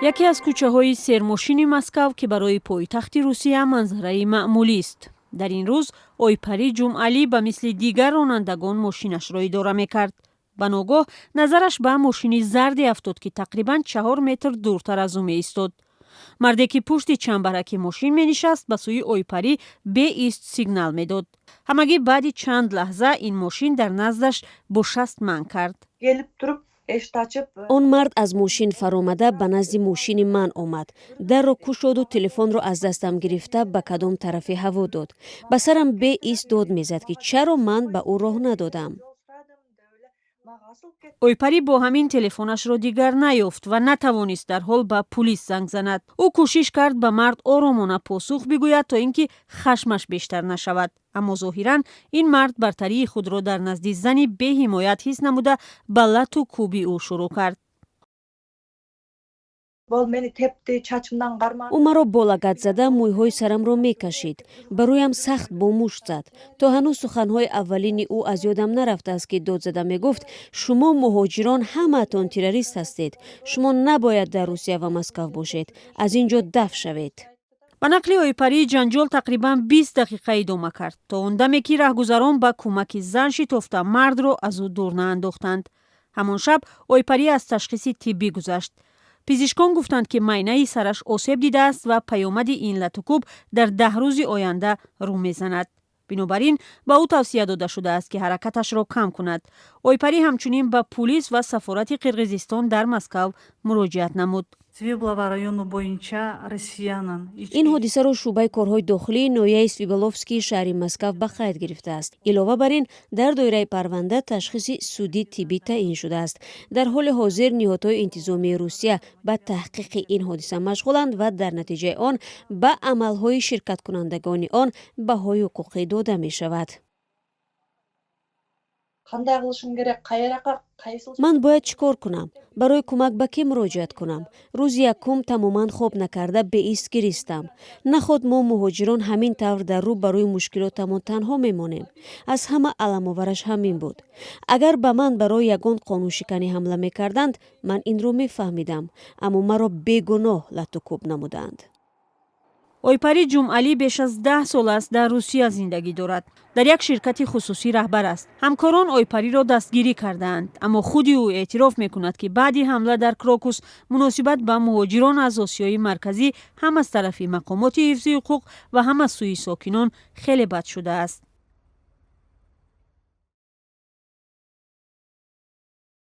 Яке аз кӯчаҳои сермошини Москав, ки барои пойтахти Русия манзараи маъмулист. Дар ин рӯз Ойпарӣ Ҷумъалӣ ба мисли дигар ронандагон мошинашро идора мекард. Ба ногоҳ назараш ба мошини зарде афтод, ки тақрибан 4 метр дуртар аз ӯ меистод. Марде, ки пушти чамбараки мошин менишаст, ба сӯи Ойпарӣ беист сигнал медод. Ҳамагӣ баъди чанд лаҳза ин мошин дар наздаш бо шаст манг кард. Келип туруп, эшикти ачып. Он мард аз мошин фаромада, ба назди мошини ман омад, дарро кушоду телефонро аз дастам гирифта, ба кадом тарафе ҳаво дод. Ба сарам беист дод мезад, ки чаро ман ба ӯ роҳ надодам. Ойпарӣ бо ҳамин телефонашро дигар наёфт ва натавонист дарҳол ба пулис занг занад. Ӯ кӯшиш кард ба мард оромона посух бигӯяд, то ин ки хашмаш бештар нашавад, аммо зоҳиран ин мард бартарии худро дар назди зани беҳимоят ҳис намуда, ба лату кӯби ӯ шурӯъ кард. Бул мени тепти, чачымдан кармады. Ӯ маро бо лагат зада, мӯйҳои сарамро мекашид, ба рӯям сахт бо мушт зад. То ҳанӯз суханҳои аввалини ӯ аз ёдам нарафтааст, ки дод зада мегуфт: «Шумо муҳоҷирон ҳамаатон террорист ҳастед, шумо набояд дар Русия ва Москав бошед, аз ин ҷо даф шавед». Ба нақли Ойпарӣ, ҷанҷол тақрибан 20 дақиқа идома кард, то он даме ки раҳгузарон ба кӯмаки зан шитофта, мардро аз ӯ дур наандохтанд. Ҳамон шаб Ойпарӣ аз ташхиси тиббӣ гузашт. Пизишкон гуфтанд, ки майнаи сараш осеб дидааст ва паёмади ин латукӯб дар 10 рӯзи оянда рӯ мезанад. Бинобар ин ба ӯ тавсия дода шудааст, ки ҳаракаташро кам кунад. Ойпарӣ ҳамчунин ба пулис ва сафорати Қирғизистон дар Москав муроҷиат намуд. Свиблово району боюнча Россиянын Ин ҳодисаро шӯъбаи корҳои дохилии ноҳияи Свибловскии шаҳри Москав ба қайд гирифтааст. Илова бар ин, дар доираи парванда ташхиси судӣ тиббӣ таъин шудааст. Дар ҳоли ҳозир ниҳодҳои интизомии Русия ба таҳқиқи ин ҳодиса машғуланд ва дар натиҷаи он ба амалҳои ширкаткунандагони он баҳои ҳуқуқӣ дода мешавад. Кандай кылышым керек, кайрака, кайсыл? Ман бояд чӣ кор кунам? Барои кӯмак ба кӣ муроҷиат кунам? Рӯзи якум тамоман хоб накарда, беист гиристам. Наход мо муҳоҷирон ҳамин тавр дар рӯ ба рӯи мушкилотамон танҳо мемонем? Аз ҳама аламовараш ҳамин буд. Агар ба ман барои ягон қонуншиканӣ ҳамла мекарданд, ман инро мефаҳмидам, аммо маро бегуноҳ лату кӯб намуданд. Ойпарӣ Ҷумъалӣ беш аз 10 сол аст дар Русия зиндагӣ дорад. Дар як ширкати хусусӣ раҳбар аст. Ҳамкорон Ойпариро дастгирӣ кардаанд, аммо худи ӯ эътироф мекунад, ки баъди ҳамла дар Крокус муносибат ба муҳоҷирон аз Осиёи Марказӣ ҳам аз тарафи мақомоти ҳифзи ҳуқуқ ва ҳам аз сӯи сокинон хеле бад шудааст.